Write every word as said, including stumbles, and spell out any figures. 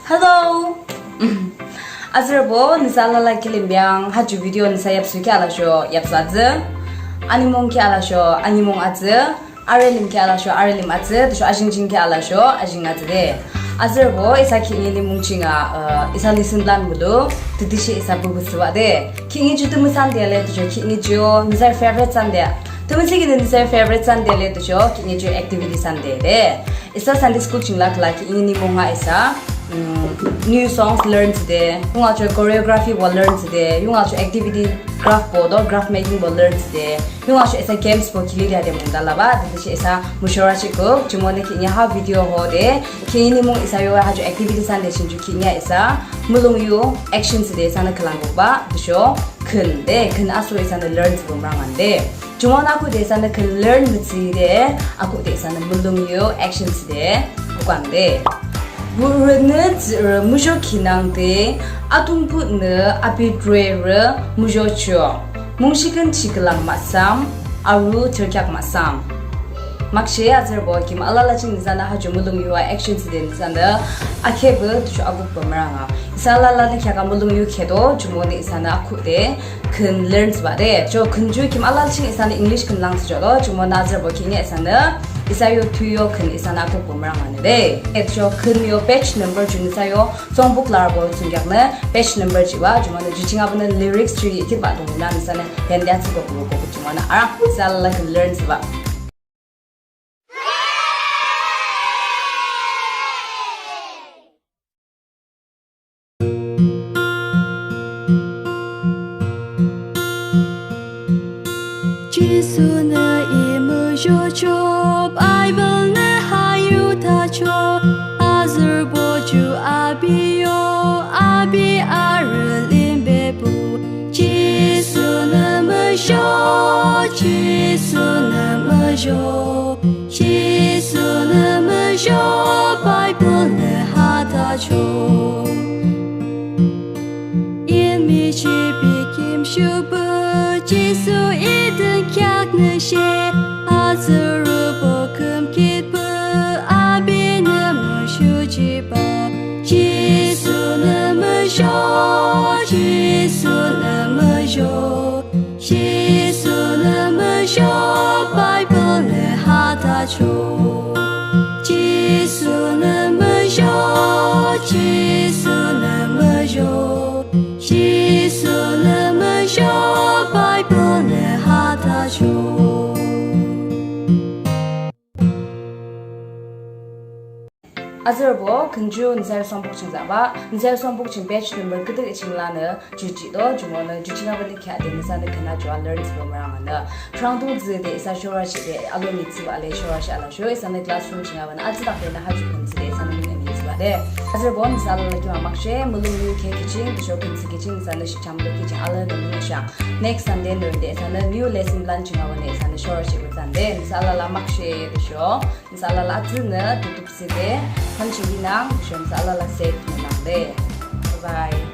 Hello. Azürbo, nüsa alala kilim biang, ha ju video nüsa yapsu ki alasho yapsu atsü, animung ki alasho animung atsü, arelim ki alasho arelim atsü, tüsho ajingjing ki alasho ajing atsü de. Azürbo, isa khihni nimung ching a, uh, isa lesson plan mülu, tütüshe isa bubu thsübah de. Khihni ju tümü Sunday le tüsho khihni ju nüsa favorite Sunday. Tümü thsükhi nüsa favorite Sunday le tüsho khihni ju activity Sunday de. Isa Sunday school ching la khülang khihni nimung a isa, mm, new songs learn thsüde, yung acho choreography bo learn thsüde, yung acho activity craft bo to craft making bo learn thsüde, yung acho isa games bo khili de ade mungde labah, tütüshe isa mushora chikuk, jumonü khihni ha video hode, khihni nimung isa yo ha ju activity Sunday ching ju khihni isa, mulong yu action thsüde isanü khülang kukbah, tüsho khün de, khün aso isanü learn thsüpü mürang ande. Jumonü akhuhde isanü khün learn mütsüde, akhuhde isanü mulong yu action thsüde, kukwang de. Buhrünü tsührü muzhokhi nangde, Atungpuhnü api trerü muzhochoh. Mungshi künchi khülang mahsam, arü thürükheak mahsam. Makshe azürbo kim alala ching nüsanü ha ju mulong yu a action thsüde nüsanü akhepü tüsho akukpü mürang a. Isa alalanü kheak a mulong yu kheahdo, jumonü isanü akhuhde khün learn thsübah de. Ju khün ju kim alala ching isanü English khün lang thsüchoh to, jumonü azürbo khihni isanü isa yo tüsho khün isanü akukpü mürang anü de. Ju khün yo page number ju nüsa yo songbook larübo thsungkheaknü page number jihbah, jumonü ju ching abannü lyrics ju yikhitbah dunglim nüsanü yande atsü kukpü kukpü jumonü arang isa alala khün learn thsübah. Jisunü I muzhochoh, Bible nü ha yu thachoh, azürbo ju api yo, api arü limbebuh. Jisunü muzho, Jisunü muzho, Jisunü muzho, Bible nü ha thachoh. Yinmi jihpü kim shuhpü, Jisu I dünkheaknü she, azürübo khümkhitpü, apinü muzhojihbah. Jisunü muzho, Jisunü muzho, Jisunü muzho, Bible nü ha thachoh. Jisunü muzho, Jisunü muzho, Jisunü muzho, Bible nü ha thachoh. Azürbo, khün ju nüsa yo songbook ching thsübah, nüsa yo songbook ching page number küdükhüh ching lanü ju jihdo, jumonü ju ching abannü kheahde nüsanü khün a ju a learn thsüpü mürang anü. Phrangdung thsüde isa shorashihde alomi thsübah le shorashi alasho, isanü classroom ching abannü atsüdakde nü ha ju khün thsüde isanü mung ani thsübah de. Azürbo nüsa alala kim a makshe, mulong yu kheahkhi ching, tüsho khün thsükhi ching nüsanü shihcham lokhi ching alanü mungshang. Next Sunday nü de isanü new lesson plan ching abannü isanü shorashihpü tsande, nüsa alala makshe tüsho nüsa alala atsünü tutup thsüde, khümchipinang, tüsho nüsa alala safe nü nangde. Bye bye.